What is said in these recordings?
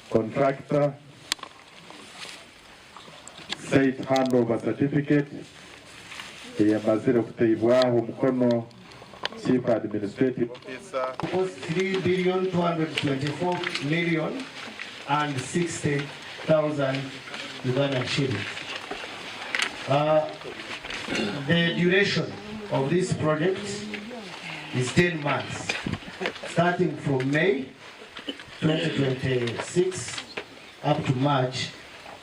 Contractor Site Handover Certificate eyamazire kuteibwaho omukono Chief Administrative Officer. Cost 3 billion 224 million and 60,000 Ugandan shillings. The duration of this project is 10 months, starting from May 2026 up to March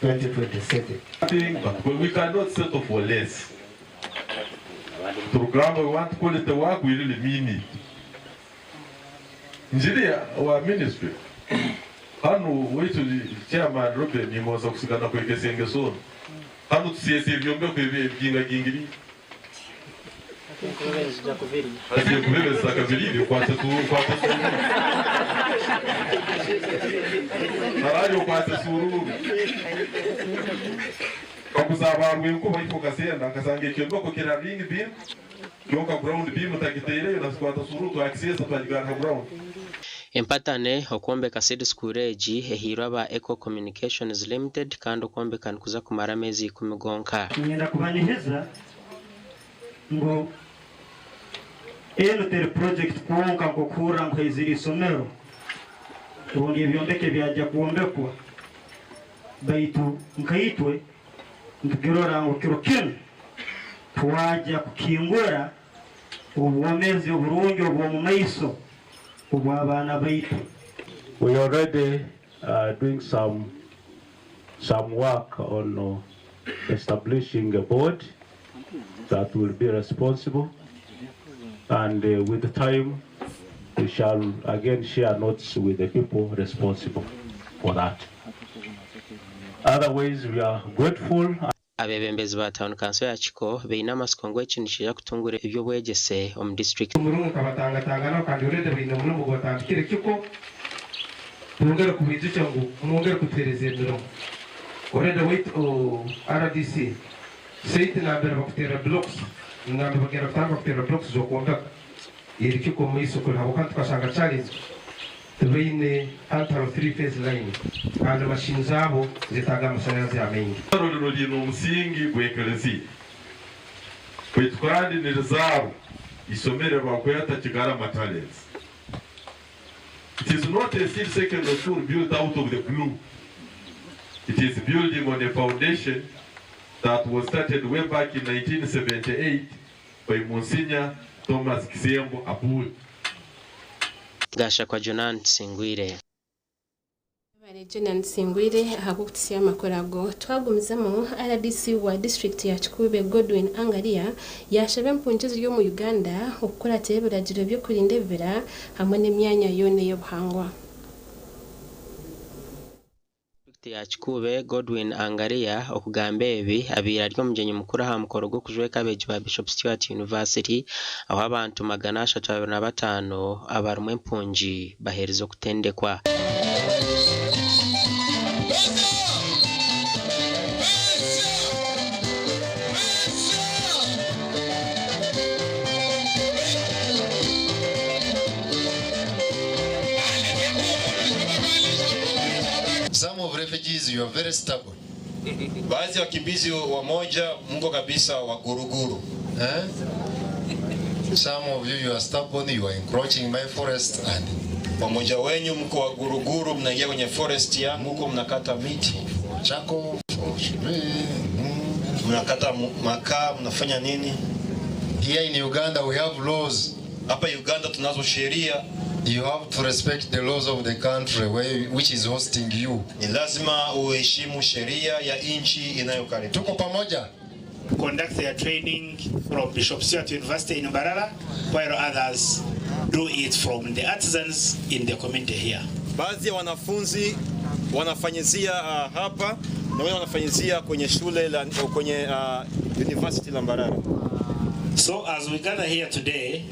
2027. But we cannot settle for less. Turugamba we want quality work, we really mean it. Engineer wa ministry hanu waitu chairman Robin nimoza kusigana kwegesa engeso ono. Hanu tusiesa ebyombeko ebi ebigingagingiri. Agiye kubebeza kabiri okwate okwate sururu. Harayo okwate sururu. Kakuzabarwa enkuba ifo kasenda akasanga ekyombeko kira ring beam kyonka ground beam tagiteireyo nasikwata sururu twakisesa twagigana ha ground. Empatane okwombeka seed school egi ehairwe aba Eco Communications Limited kandi okwombeka nikuza kumara ameezi ikumi gonka. Niinyenda kubanihiza ngu enu teri purojekiti kwonka nk'okuhurra ngu haizire isomero rundi ebyombeko ebyajja kwombekwa baitu nkaitwe nitugirora ngu kiro kinu twajja kukingura obwomeezi oburungi obw'omu maiso obw'abaana baitu. We are already doing some work on establishing a board that will be responsible, and with the time we shall again share notes with the people responsible for that. Otherwise, we are grateful. Abeebembezi ba tauni kanso ya Kiko baine amatsiko ngu eki nikiija kutungura eby'obwegyese omu disiturikiti. Omurungu nkabatangatanganaho kandi already baine omurimo ogubatandikire Kiko. Twongere kubaijukya ngu mwongere kutuheereza emirimo. Already wait RDC site nambere bakuteera blocks nambere bagenda kutandika kuteera blocks z'okwombeka eri Kiko omu maiso kuri habwokuba tukashanga challenge tibaine hanu hariho three phase line kandi machine zaabo zetaaga amashanyarazi amaingi. Rino riine omusingi gw'eklezia baitu kandi nirizaarwa isomero eribakweta Kigarama Talents. It is not a seed secondary school built out of the blue. It is building on a foundation that was started way back in 1978 by Monsignor Thomas Kisembo Abui. Gashakwa Jonan Tusingwire. Webare Jonan Tusingwire ahabw'okututsya amakuru ago. Twagumizamu, rdc wa disiturikiti ya Kikuube Godwin Angaria yaashaba empungi eziri omu Uganda okukuratira ebiragiro by'okurinda ebibira hamwe n'emyanya yoona ey'obuhangwa. Disiturikiti ya Kikuube, Godwin Angaria okugamba ebi abaire ari omugyenyi mukuru aha mukoro gw'okujweka abeegi ba Bishop Stuart University ahu abantu 325 abarimu empungi baheerize okutendekwa. Some of refugees, you are very stubborn. Baadhi ya wakimbizi wamoja mko kabisa wa guruguru. Eh? Some of you, you are stubborn, you are encroaching my forest and wamoja wenyu mko wa guruguru, mnaingia kwenye forest yangu huko mnakata miti. Charcoal, for mnakata makaa, mnafanya nini? Here in Uganda we have laws. Hapa Uganda tunazo sheria. You have to respect the laws of the country which is hosting you. Ni lazima uheshimu sheria ya nchi inayokaribisha. Tuko pamoja. Conduct their training from Bishop Stuart University in Mbarara, while others do it from the artisans in the community here. Baadhi ya wanafunzi wanafanyizia hapa na wengine wanafanyizia kwenye shule la, kwenye University la Mbarara. So as we gather here today,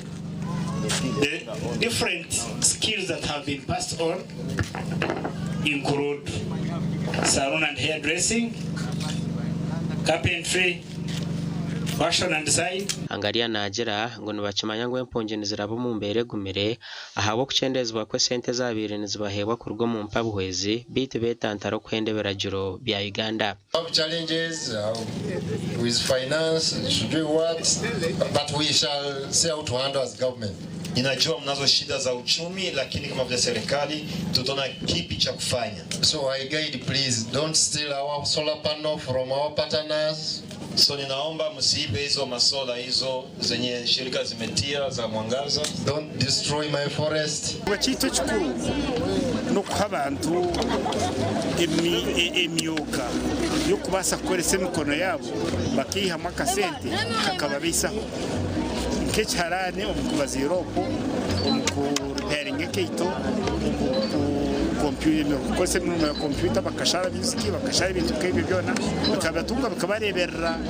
the different skills that have been passed on include salon and hairdressing, carpentry, Fashion and design. Angaria naagira ngu nibakimanya ngu empungi niziraba omu mbeera egumire ahabw'okukyendeezibwa kw'esente ezaabaire nizibaheebwa kuruga omu mpa-buhwezi beitu beetantara okuhenda ebiragiro bya Uganda. Have challenges with finance, should we what, but we shall see how to handle as government. Ninajua mnazo shida za uchumi, lakini kama vile serikali tutaona kipi cha kufanya. So I guide, please don't steal our solar panel from our partners. So ninaomba msiibe hizo masola hizo zenye shirika zimetia za mwangaza. Don't destroy my forest. Ekintu ekikuru n'okuha abantu emyoga y'okubaasa kukoresa emikono yaabo bakaihamu akasente kakababaisaho nk'ekiharani omu kubaziira okwo, omu kuripairinga ekaito, omu kukoresa emirimo ya kompyuta bakashara music, bakashara ebintu nk'ebyo byona bikabatunga bikabareeberera.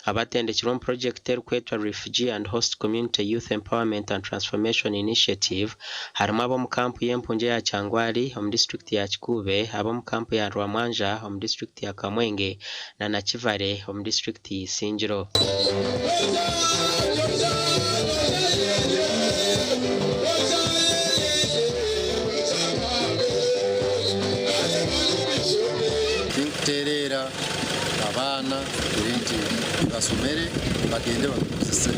Abatendekirwe omu purogyekiti erikwetwa Refugee and Host Community Youth Empowerment and Transformation Initiative harimu ab'omu kampu y'empungi eya Kyangwali omu disiturikiti ya Kikuube, ab'omu kampu ya Rwamwanja omu disiturikiti ya Kamwenge na Nakivale omu disiturikiti ya Isingiro. Tinkutereera abaana ngire nti basomere bagende babikozese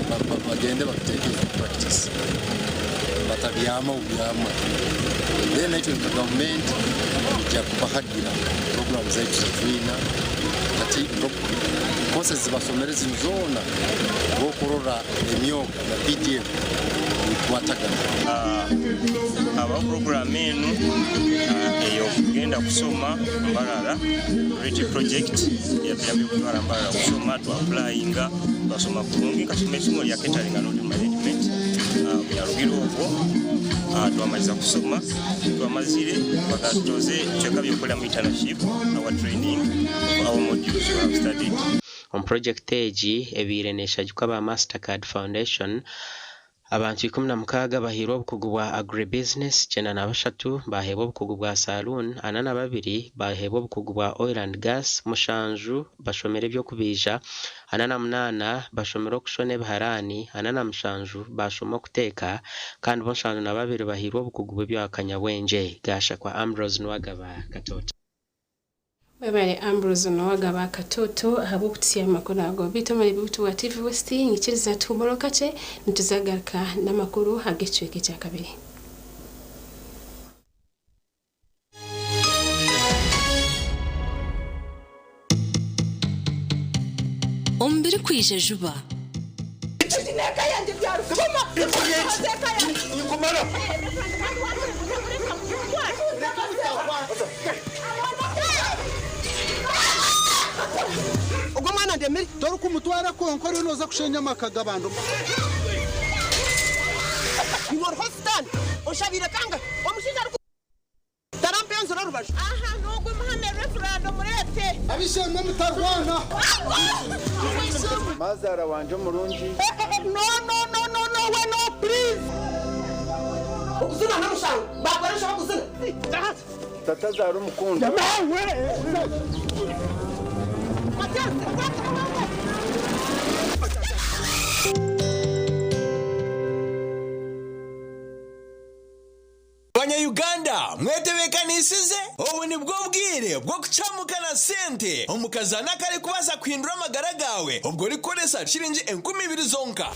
bagende babiteeke into practice batabyama obubyama then naitwe nka gavumenti ija kubahagira program zaitu zetwina hati courses zibasomere zinu zoona bwokurora emyoga na PDM nibikwatagana. Habaho puroguraamu enu ey'okugenda kusoma Mbarara Reti Project yatuyambire kutwara Mbarara kusoma twapurayinga twasoma kurungi nkasoma isomo rya catering and hotel management yarugire okwo twamaliza kusoma twamazire bakatutoza ebicweka by'okukoreramu internship our training of our modules we have studied. Omu purogyekiti egi ebaire neeshagikwa aba Mastercard Foundation, abantu 16 bahairwe obukugu bwa Agribusiness, 93 baaheebwa obukugu bwa Saloon, 42 baaheebwa obukugu bwa Oil and Gas, mushanju bashomire eby'okubaija, 48 bashomire okushona ebiharaani, 47 baashoma okuteeka kandi bo 72 bahairwe obukugu bw'ebyakanyabwengye. Gashakwa Ambrose Nuwagaba, Katoto. Webare Ambrose Nuwagaba Katoto ahabw'okututsya amakuru ago. Beitu omuri Beitu wa TV West nyikiriza tuhumure kakye nituzagaruka n'amakuru ag'ekicweka ekyakabiri. Omu birikwija juba. Ogwo omwana ndemire. Torikumutwara kwonka oriyo nooza kushenya amaka g'abantu. Iwe oriho sitaane oshabiire kangahi omushaija ariku. Tarampa enzura orubaju. Aha n'ogwo muhame Reverand omureete. Ab'eishe-emwe mutarwana. Mazaara wangye omurungi. No no no no no we no please. Okuzina n'omushango bakora enshobe okuzina. Tata azaara omukundwa. Banya Uganda mwetebekanisize? Obu nibwo bwire bw'okucamuka na sente omu kazaano akarikubaasa kuhindura amagara gaawe obwo orikukoresa shiringi 2000 zonka.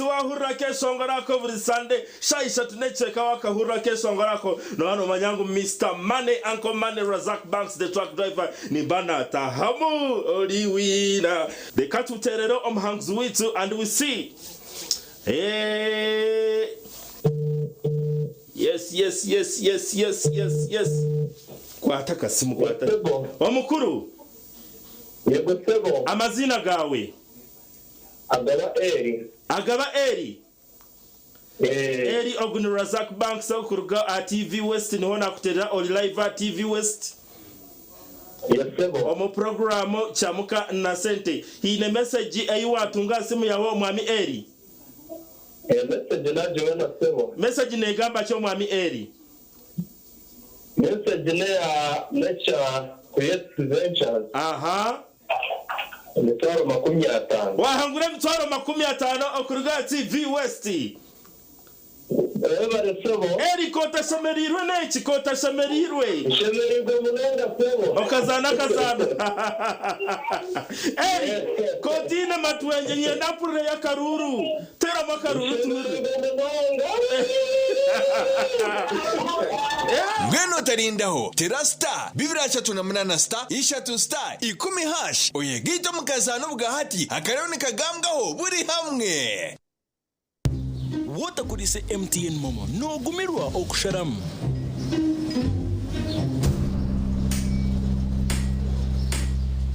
Wahurira akeshongoro ako buri Sunday shaaha ishatu n'ekicweka wakahurira akeshongoro ako nooba noomanya ngu Mister Money, Uncle Money, Razak Banks the truck driver nimba naatahamu ori winner. Reka tuteerere omuhanguzi waitu and we see. Eeh Yes yes yes yes yes yes yes Kwata akasimu kwata. Omukuru. Yego sebo. Amaziina gaawe? Agaba Eli. Agaba Eli? Eli ogu ni Razak Banks okuruga aha TV West niho nakuterera ori live aha TV West. Omu puroguraamu Kyamuka na Sente. Haine mesegi ei waatunga aha simu yaawe Omwami Eli? Mesegi naagibona sebo. Mesegi neegamba ki Omwami Eli? Mesegi n'eya Nature Creates Ventures. Aha. Emitwaro 50. Waahangura emitwaro 50 okuruga aha TV West. Webare sebo. Eli k'otashemereirwe n'eki? K'otashemereirwe? Nshemereirwe munonga sebo. Okazaana akazaano. Eli, k'otaine matwengye nyenda mpurireyo akaruuru. Teeramu akaruuru tuhurire. Mbwenu otarindaho, tera star 238 star ishatu star ikumi hash oyegaite omu kazaano obwahati akariho nikagambwaho buri hamwe. Wootakuriise MTN MoMo noogumirwa okusharamu.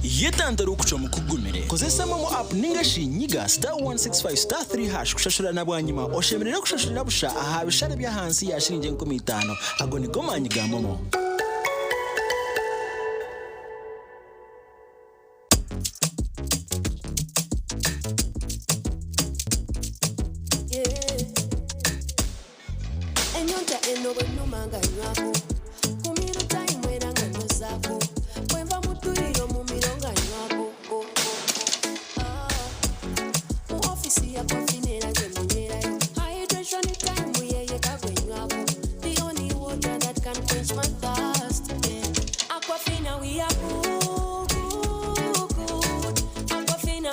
Yetantare okucwamu kugumire. Kozesa MoMo app ninga shi nyiga *165*3# kushashura na bwanyima oshemererwe kushashurira busha aha bishare by'ahansi ya shiringi 5000. Ago nigo maanyi ga MoMo. Enyonta eno bwenuma nga nywako kumiro time era nga nyozaako bwenva mu dduyiro mu miro nga nywako oh, oh, ah. Mu ofisi ya coffee era nze munywerayo hydration time yeyeka gwe nywako the only water that can quench my thirst yeah. Aquafina we are good, good, good. Aquafina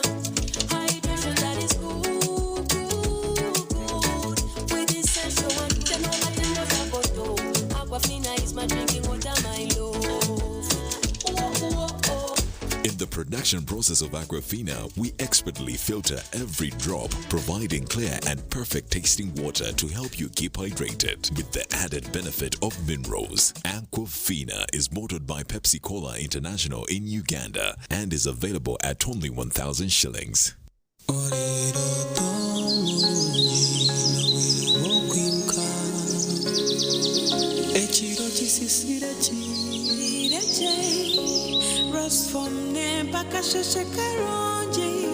hydration that is good, good, good. With essential one, ten over ten water bottle. Aquafina is my drinking water, my love. Whoa, whoa, oh. In the production process of Aquafina, we expertly filter every drop, providing clear and perfect tasting water to help you keep hydrated. With the added benefit of minerals, Aquafina is bottled by Pepsi Cola International in Uganda and is available at only 1,000 shillings. Ekiro kisisire kireche rosfom nempaka sheshe karungi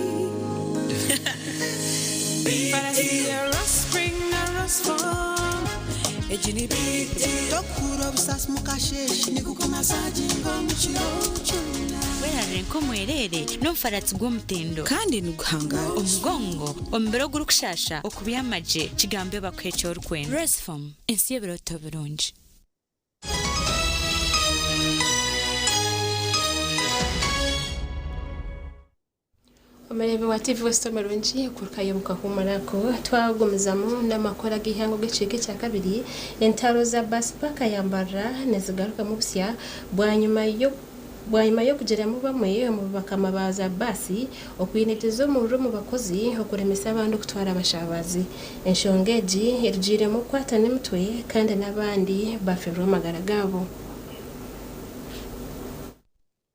Rospring na rosfom egi ni biti tokura obusasi mukasheshe nikukumasaginga omu kiro kyona. Werarire nk'omwereere n'omufaratsi gw'omutindo kandi niguhangara omugongo omubiri ogurikushasha okubyama gye kigambe bakuhe eki orikwenda. Resfom ensi y'ebirooto birungi. Omureebi wa TV West omurungi okurukayo omu kahuumuro ako twagumizamu n'amakuru ag'eihanga ogw'ekicweka ekyakabiri entaro za bus park ya Mbarara nizigarukamu busya bwanyima yo bwanyima y'okugiramu bamwe omu bakama ba za baasi okwinegyeza omuriro omu bakozi okuremesa abandi okutwara abashabazi. Enshonga egi erugiiremu okukwatana emitwe kandi n'abandi bafeerwa amagara gaabo.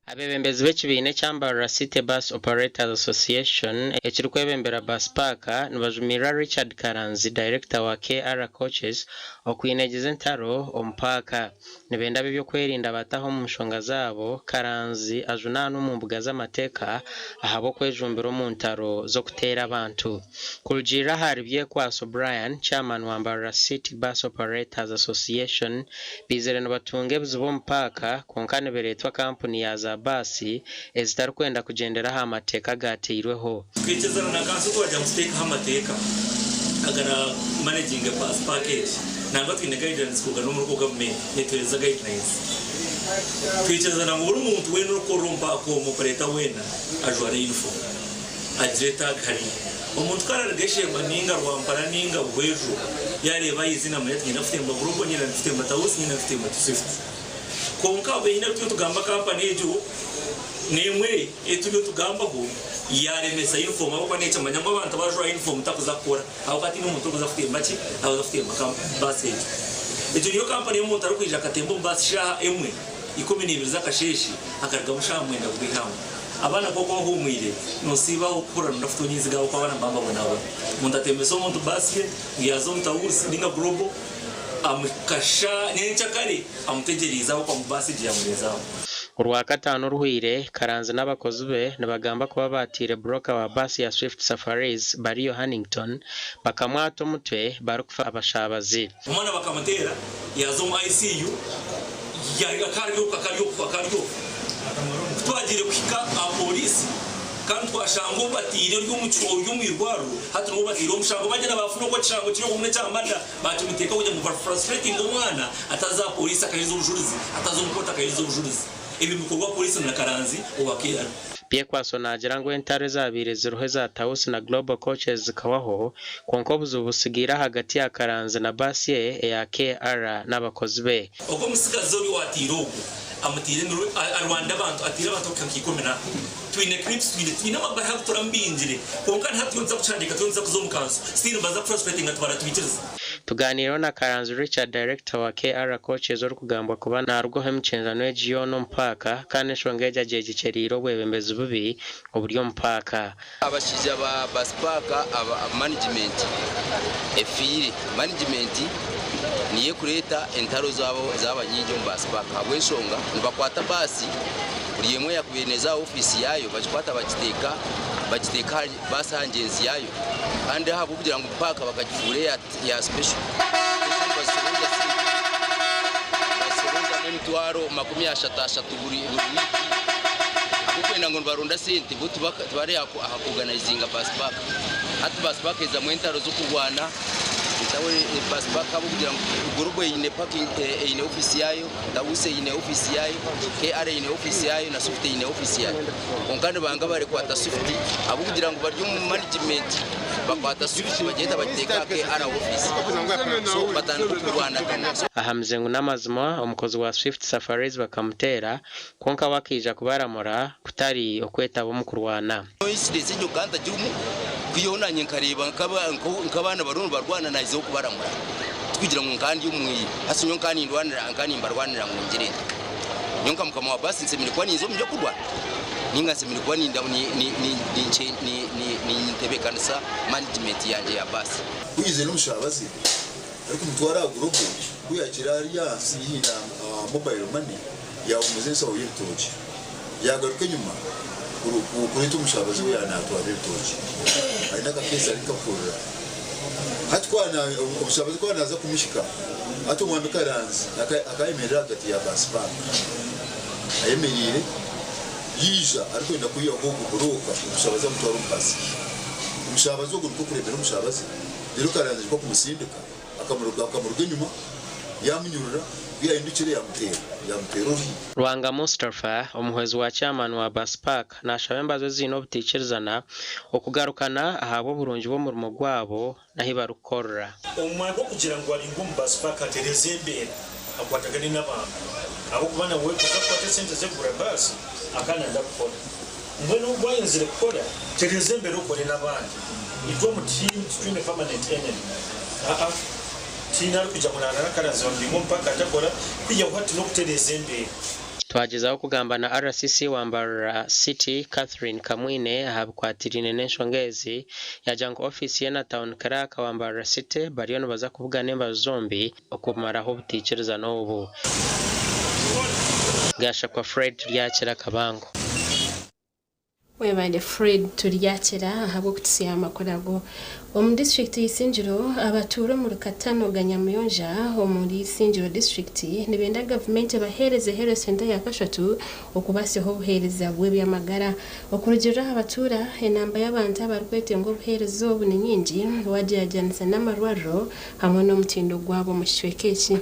Abeebembezi b'ekibiina ekya Mbarara City Bus Operators Association ekirikwebembera Bus Park nibajumirira Richard Karanzi, dayirekita wa KR Coaches okwinegyeza entaro omu paaka. Nibenda ab'ebyokwerinda baataha omu nshonga zaabo, Karanzi ajunaanwa omu mbuga z'amateeka ahabw'okwejumbira omu ntaro z'okuteera abantu. Kurugiirira ahari Byekwaso Brian, Chairman wa Mbarara City Bus Operators Association, baizire nibatunga ebizibu omu paaka kwonka nibireetwa kampuni ya za baasi ezitarikwenda kugyendera aha mateeka agaateirweho. Twikiririzana na kanso twagira ngu tuteekeho amateeka agara managinga paaka egi. Nangwa twine guidelines kuruga n'omuri gavumenti netuheereza guidelines. Twikirizana ngu buri muntu weena orikukorera omu paaka omu operator weena ajware uniform agire tag hariya. Omuntu ku arariga Eshemba ninga Rwampara ninga Buhweju yareeba aha iziina amanya ati nyine kutemba Global nyine kutemba Tausi nyine kutemba Swift. Kwonka baine ebi turiyo tugamba kampani egyo n'emwe ei turiyo tugambaho yaaremesa yunifoomu ahabw'okuba neekimanya ngu abantu abaajwara yunifoomu takuza kukora ahabw'okuba tihaine omuntu orikuza kutemba ki arikuza kutemba baasi egyo. Egyo niyo kampani ei omuntu arikwija akatemba omu baasi shaaha emwe 12 z'akasheeshe akarugamu shaaha mwenda gw'eihangwe. Abaana ku orikuba ohuumwire noosiiba aho kuhurira nooyenda kuta onyiziga ahabw'okuba abaana nibaba nibabonabona. Omuntu atembesa omuntu baasi ye ngu yaaza omu tawuusi nainga Global amukasha nyenkyakare amutegyereize aho kwa ngu baasi egyo yamureeza aho. Orwakataano oruhwire, Karanzi n'abakozi be nibagamba kuba baatiire buroka wa baasi ya Swift Safaris, Bariyo Hannington, bakamwata omutwe barikufa abashaabazi. Omwana bakamuteera yaaza omu ICU akaba ari okufa akaba ari okufa. Ku twagiire kuhika aha pooriisi kandi twashanga ou bataire ori omu irwariro hati niwe bataire omushango bagyenda baafuna ogu ekishango kiri omu n'ekya murder baakimuteekaho kugira ngu ba frustratinge omwana ataza aha pooriisi akaheereza obujurizi ataza omu kooti akaheereza obujurizi. Ebi nibikorwa pooriisi na Karanzi owa KRP. Byekwaso naagira ngu entaro ezaabaire ziriho eza Tausi na Global Coaches zikahwaho, kwonka obuzibu butsigaire ahagati ya Karanzi na baasi ye eya KR n'abakozi be. Ogwo omutsigazi ori owateire ogwo amuteire emirundi arwanda abantu ateire abantu okuhika nka ikumi na. Twine clips twine twine amabahe agu turamubingire kwonka na hati turiyo nituza kukihandiika turiyo nituza kuza omu kanso still nibaza kufrustratinga tibaratwikiriza. Tugaaniireho na Karanzi Richard, Director wa KR Coaches orikugambwa kuba narugaho emikyenzano egi yoona omu paaka kandi enshonga egi agyegyekyeriire obwebembezi bubi oburi omu paaka. Abashaija ba bus park aba management efiire. Management niyo ekureeta entaro zaaba nyingi omu bus park ahabw'enshonga nibakwata baasi buri emwe eyakubaire neeza aha ofiisi yaayo bagikwata bagiteeka bagiteeka ahari baasi aha ngyenzi yaayo kandi ahabw'okugira ngu paaka bakagifuura eya special nibazishoroza sente nibazishorozamu emitwaro 30 ashatu buri wiiki ahabw'okwenda ngu nibaronda sente bo tibari aha kuorganizinga bus park. Hati bus park ezamu entaro z'okurwana bus park ahabw'okugira ngu Global eine parking eine ofiisi yaayo, Tausi eine ofiisi yaayo, KR eine ofiisi yaayo na Swift eine ofiisi yaayo. Kwonka nibanga barikwata Swift ahabw'okugira ngu bari omu management bakwata Swift bagyenda bagiteeka aha KR ofiisi so batandika okurwanagana. Ahamize ngu n'amazima omukozi wa Swift Safaris bakamuteera kwonka we akaija kubaramura kutari okwetaba omu kurwana. Incidence egyo nkaba ntagirimu kwihaho nanye nkareeba nk'abaana bariho nibarwana nahizeho kubaramura tikugira ngu nkaba ndi omwihi hati nyowe nkaba nindwanira nkaba nimbarwanira ngu ngire nta nyowe nka mukama wa baasi nsemeriire kuba ninza omu by'okurwana ninga nsemeriire kuba nintebekanisa management yangye ya baasi. Ku yaizire n'omushabazi arikumutwara aha Global, ku yaahikire hariya ahansi haihi na mobile money, yaahuumuza enshaho y'ebitookye. Yaagaruka enyima kureeta omushabazi ou yaaba naatwara ebitookye. Aine akakeesi arikukakurira. Hati ku omushabazi ku naaza kumuhika, hati omwami Karanzi akaayemerera ahagati ya baasi paaka. Ayemereire, yaija arikwenda kwihaho ogwo burooka, omushabazi amutware omu baasi ye. Omushabazi ogwo nikwo kuremera omushabazi, reero Karanzi nikwo kumusindika. Akamuruga akamuruga enyima yaamunyurura, ku yaahindukire yaamuteera, yaamuteera oruhi. Rwanga Mustapha, omuhwezi wa chairman wa Bus Park nashaba embazo eziine obutaikirizana okugarukana ahabw'oburungi bw'omurimo gwabo n'ahi barikukorera. Omu mwanya gw'okugira ngu aringwe omu Bus Park atereeze embeera, akwatagane n'abantu ahabw'okuba nawe kuza kukwata esente ze kugura baasi akaba nayenda kukora. Mbwenu obu wayenzire kukora, tereeza embeera okore n'abandi. Itwe omu tiimu titwine permanent enemy. Aa, tihaine arikugira ngu naarara akaraziba ngu rimwe omu paaka atakora, kwihaho hati n'okutereeza embeera. Twagyezaho kugamba na RCC wa Mbarara City, Catherine Kamwine aha bikwatiraine n'enshonga ezi, yaagira ngu ofiisi ye na Town Clerk wa Mbarara City bariyo nibaza kubugana embaju zombi okumaraho obutaikirizana obu. Gashakwa Fred Turyakira Kabango. Webale Fred Turyakira ahabw'okututsya amakuru ago. Omu disiturikiti ya Isingiro, abatuura omuri Katano Ganyamuyonja omuri Isingiro disiturikiti nibenda gavumenti ebaheereze Health Centre ya kashatu okubatsyaho obuheereza bw'eby'amagara. Okurugiirira aha batuura, enamba y'abantu abarikwetenga obuheereza obu ni nyingi wagyeragyeranisa n'amarwariro hamwe n'omutindo gwabo omu kicweka eki.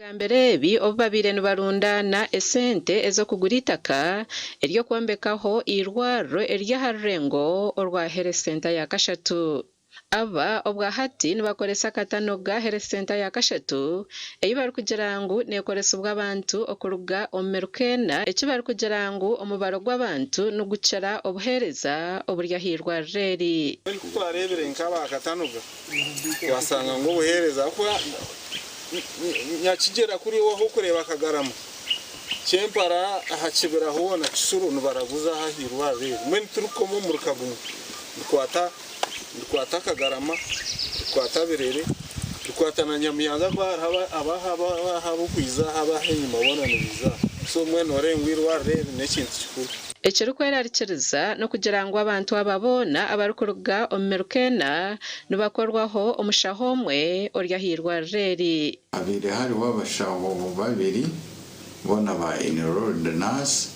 Agambire ebi obu babaire nibarundaana esente ez'okugura eitaka ery'okwombekaho eirwariro eriri aha rurengo orwa Health Centre ya kashatu. Aba obwahati nibakoresa akatanoga Health Centre ya kashatu ei barikugira ngu nekoresibwa abantu okuruga omu miruka ena eki barikugira ngu omubaro gw'abantu nigukira obuheereza oburi ah'eirwariro eri. Mbwenu ku twareebire nk'aba Katanoga twasanga ngu obuheereza ahabw'okuba Nyakigyera kuri ah'okureeba Kagarama, Kyempara aha kibira hoona Kisuro nibaraguza aha ah'eirwariro eri. Mbwenu turikukoma omuruka gumwe nikwata Kagarama, nikwata Birere. Tukwata na Nyamuyanza kuba hariho abaha ab'okwiza aha abaha enyima boona nibaija aha. So mbwenu nooreeba ngu eirwariro eri n'ekintu kikuru. Ekirikwerarikiriza n'okugira ngu abantu aba boona abarikuruga omu miruka ena nibakorwaho omushaho omwe ori ah'eirwariro eri. Habaire hariho abashaho babiri boona ba enrolled nurse,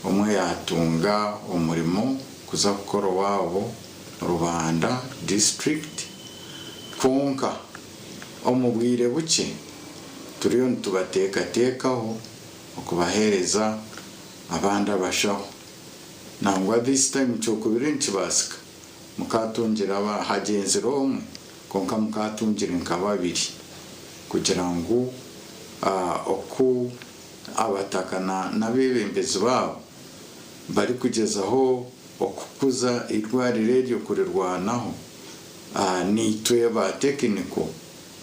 omwe yatunga omurimo kuza kukora owaabo Rubanda district kwonka omu bwire bukye turiyo nitubateekateekaho okubaheereza abandi abashaho. Nangwa this time kyokubire nikibaasika mukaatungire aba hagyenzire omwe kwonka mukaatungire nka babiri kugira ngu oku abataka n'abeebembezi baabo barikugyezaho okukuza eirwariro eryo kurirwanaho naitwe ba tekiniko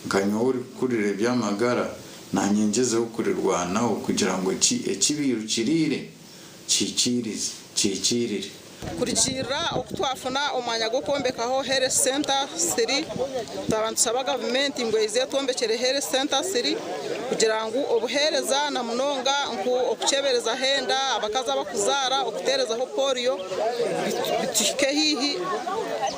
Nka nyowe orikukurira eby'amagara, naanye ngyezeho kurirwanaho kugira ngu eki biirukiriire kihikiirize, kihikiirire. Kurugiirira oku twafuna omwanya gw'okwombekaho Health Centre Siri, twaba nitushaba gavumenti ngu eize etwombekyere Health Centre Siri kugira ngu obuheereza na munonga nku okukyeberezaho enda, abakazi abakuzaara, okuteerezaho polio bituhike haihi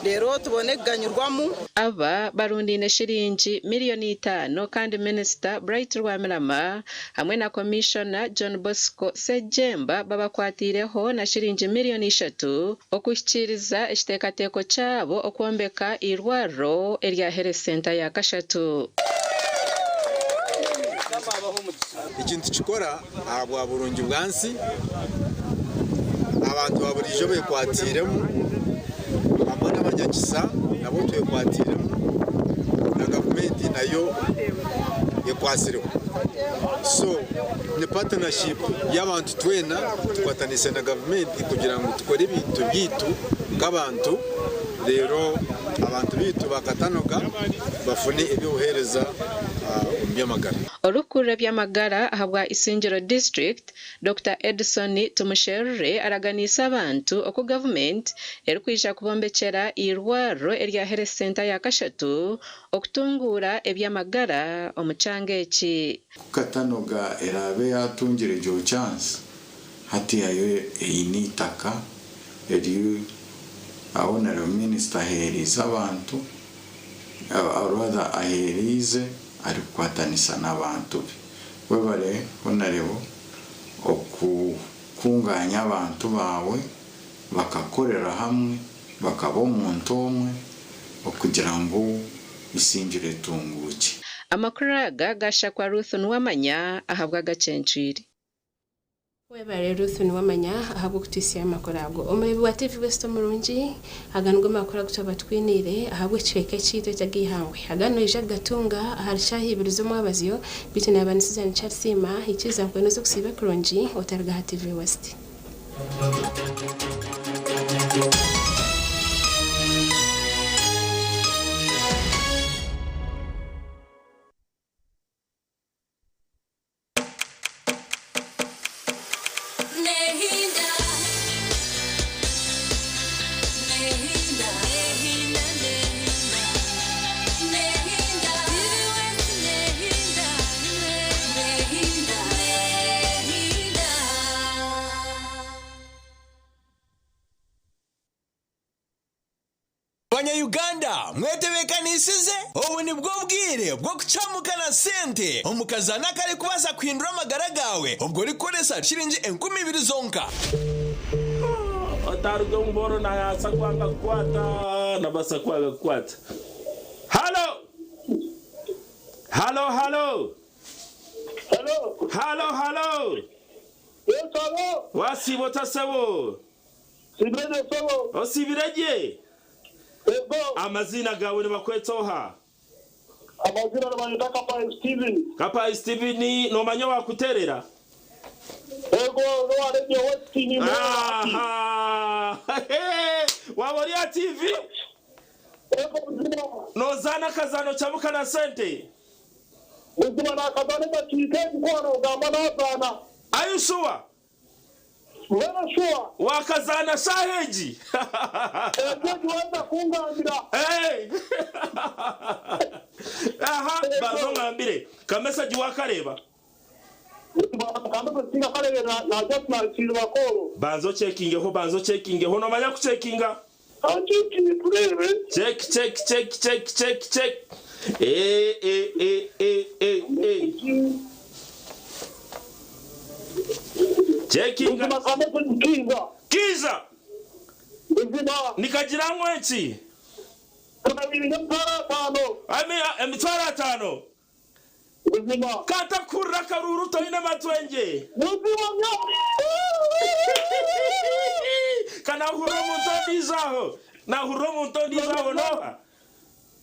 reero tubone kuganyirwamu. Aba barundaine shiringi miriyoni itaano kandi Minisita Bright Rwamirama hamwe na Komishona John Bosco Ssejjemba babakwatiireho na shiringi miriyoni ishatu okuhikiiriza ekiteekateeko kyabo okwombeka eirwariro erya Health Centre ya kashatu. Eki nitukikora ahabwa burungi bw'ansi, abantu ba buriijo bekwatiiremu hamwe n'abanyakisa nabo twekwatiiremu na gavumenti nayo ekwatsireho. So ni partnership y'abantu twena tukwataniise na gavumenti kugira ngu tukore ebintu byaitu nk'abantu reero abantu baitu ba Katanoga bafune eby'obuheereza omu by'amagara. Orikukurira eby'amagara ahabwa Isingiro District, Dokita Edson Tumusherure araganiise abantu oku gavumenti erikwija kubombekyera eirwariro erya Health Centre ya kashatu okutunguura eby'amagara omu kyanga eki. Ku Katanoga eraabe yaatungire egyo chance, hati yayo eine eitaka eri Honourable Minister aheereize abantu, or rather aheereize arikukwatanisa n'abantu be. Webale Honarebo okukunganya abantu baawe bakakorera hamwe bakaba omuntu omwe okugira ngu Isingiro etunguukye. Amakuru aga gashakwa Ruth Nuwamanya ahabw'agacencwire. Webare Ruth Nuwamanya ahabw'okutuhitsyaho amakuru ago. Omureebi wa TV West omurungi, aga nigo makuru agu twaba tukwiniire ahabw'ekicweka ekyaitu eky'ageihangwe. Aga noija kugatunga ahari shaaha ibiri z'omwabazyo, beitu naaba ni Susan Kyarisiima, ikiriza nkwenoze okusiiba kurungi otaruga aha TV West. Banya Uganda mwetebekanisize? Obu nibwo bwire bw'okucamuka na sente omu kazaano akarikubaasa kuhindura amagara gaawe obwo orikukoresa shiringi 2000 zonka. Otaruga omu bworo nayaasa kwanga kukwata nabasa kwanga kukwata. Halo! Halo halo! Halo halo! Wasiiba ota sebo? Osiibire gye? Amaziina gaawe nibakweta oha? Amaziina nibanyeta Kapahi Steven. Kapahi Steven, noomanya owaakuteerera? Ego, n'owa Radio West nimureba hati. Aha! Waaba ori aha TV? Ego buzima. Noozaana akazaano Kyamuka na Sente? Buzima naakazaana edakiika egi ku waaba noogamba naazaana. Are you sure? Wakazana shaha egi. Hey! Aha, bazo ngambire. Ka message wakareba. Banzo checkingeho, banzo checkingeho, nomanya kucheckinga. Check, check, check, check, check, check. Eh, eh, eh, eh, eh, eh. Checkinga. Kiza. Nikagira ngweki. Ami emitwaro 5. Kata kurra karuru toine matwenje. Kana hurra omuntu ondiijo Nahurra omuntu ondiijo aho noha.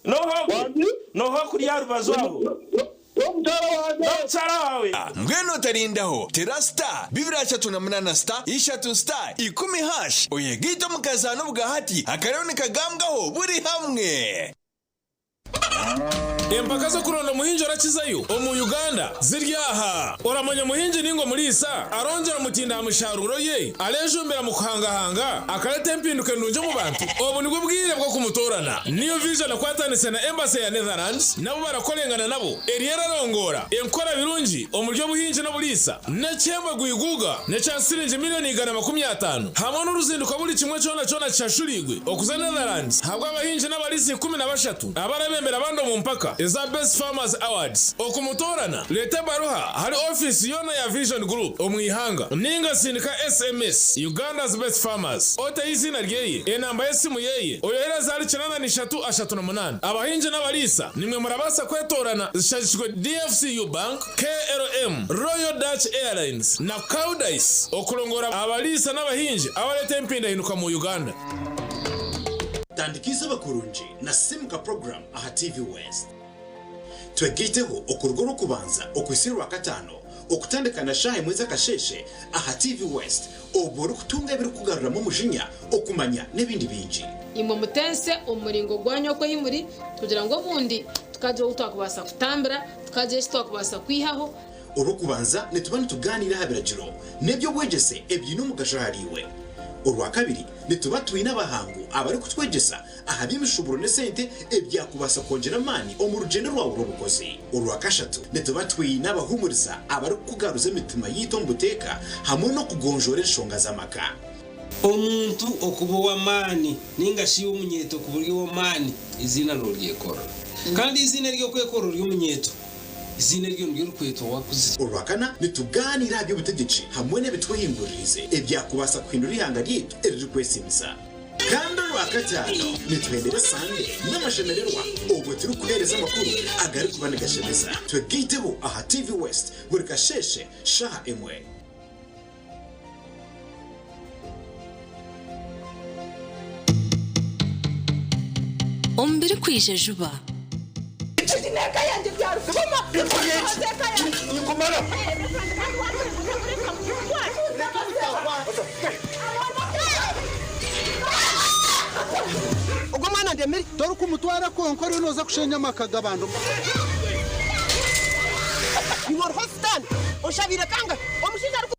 Noha noha kuri arubazu aho. N'omukyara wawe. Mbwenu otarindaho tera star 238 star 3 star 10 hash oyegite omukazano bwahati akarero nikagambwaho buri hamwe. Empaka zo kuronda muhinji orakizayo omu Uganda ziri aha. Oramanya muhinji ningo muriisa arongera mutinda aha musharuro ye arejumbira mu kuhangahanga akareta empinduka endungi omu bantu. Obu nibwo bwire bwo kumutorana. Niyo Vision akwatanise na Embassy ya Netherlands nabo barakorengana nabo eriyo erarongora enkora birungi omu by'obuhingi n'oburiisa n'ekyemba gwiguga n'ekya siringi 150,000,000 hamwe n'uruzinduko buri kimwe kyona kyona kishashurigwe okuza Netherlands habwa abahingi n'abarisi 13 abarabembera abandi omu mpaka eza Best Farmers Awards. Okumutorana leta baruha hari office yona ya Vision Group omwihanga ninga sindika SMS Uganda's Best Farmers ote izina ryeye enamba y'esimu yeye oyohereza hari 8338. Abahingi n'abarisa nimwe murabasa kwetorana zishashishwe DFCU Bank, KLM, Royal Dutch Airlines na Koudijs okurongora abarisa n'abahingi abareta empindahinduka mu Uganda. Tandikiza abakurungi na Simuka program aha TV West. Twegeiteho okuruga orw'okubanza okwisa orwakataano okutandika na shaaha emwe z'akasheeshe aha TV West obwo orikutunga ebirikugaruramu omujinya okumanya n'ebindi bingi. Imwe mutense omuringo gwanyu okwo muri kugira ngu obundi tukagira obu twakubaasa kutambira tukagira eki twakubaasa kwihaho. Orw'okubanza nituba nitugaaniira aha biragiro n'eby'obwegyese ebiine omugasho ahariiwe. Orwakabiri nituba twine abahangu abarikutwegyesa aha by'emishuburo n'esente ebyakubaasa kwongyera amaani omu rugyendo rwawe rw'obukozi. Orwakashatu nituba twine abahumuriza abarikukugaruza emitima yaitu omu buteeka hamwe n'okugonjoora enshonga z'amaka. Omuntu okuba ow'amaani ninga shi omunyeeto kuba ori ow'amaani eiziina nooryekorera. Kandi eiziina ery'okwekorera ori omunyeeto eiziina eryo niryo orikwetwa waakuzire. Orwakana nitugaaniira aha by'obutegyeki hamwe n'ebitwehinguririize ebyakubaasa kuhindura eihanga ryaitu eririkwesiimisa. Kandi orwakataano nituhendera esande n'amashemererwa obwo turikuheereza amakuru agarikuba nigashemeza. Twegaiteho aha TV West buri kasheeshe shaaha emwe. Omu birikwija juba. Ogwo mwana ndemire. Torikumutwara kwonka oriyo nooza kushenya amaka g'abantu. Iwe oriho sitaane oshabiire kangahi omushaija ariku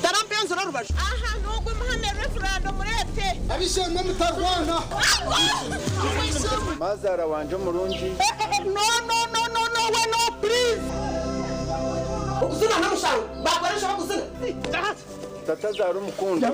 tarampenzire orubaju. Aha n'ogwo muhame Reverand omureete. Ab'eishe-emwe mutarwana. Mazaara wangye omurungi. No no no no no we no please. Okuzina n'omushango bakoresha bakuzina. Tatazaara omukundwa.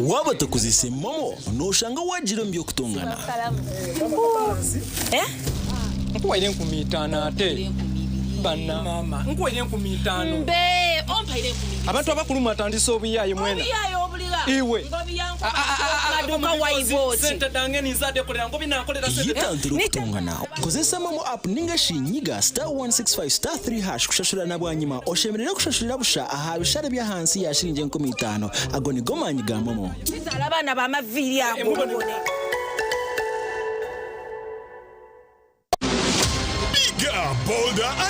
Waaba otakozese MoMo, nooshanga waagira omu by'okutongana. Nkuwaire 50 ate banna. Mama, nkuwaire 50. Mbe, ompaire 20. Abantu abakulu mwatandise obuyaye mwena. Obuyaye obulira. Iwe. Maduka waiboti. Sente dange nizade kolera ngobi nakolera sente. Yetantare okutongana. Kozesa MoMo app ninga shi nyiga star 165 star 3 hash kushashura na bwanyima oshemerere kushashurira busha aha bishare by'ahansi ya shiringi 50,000. Ago nigo maanyi ga MoMo. Tizala abaana b'amaviiri ago. Bigger, bolder, and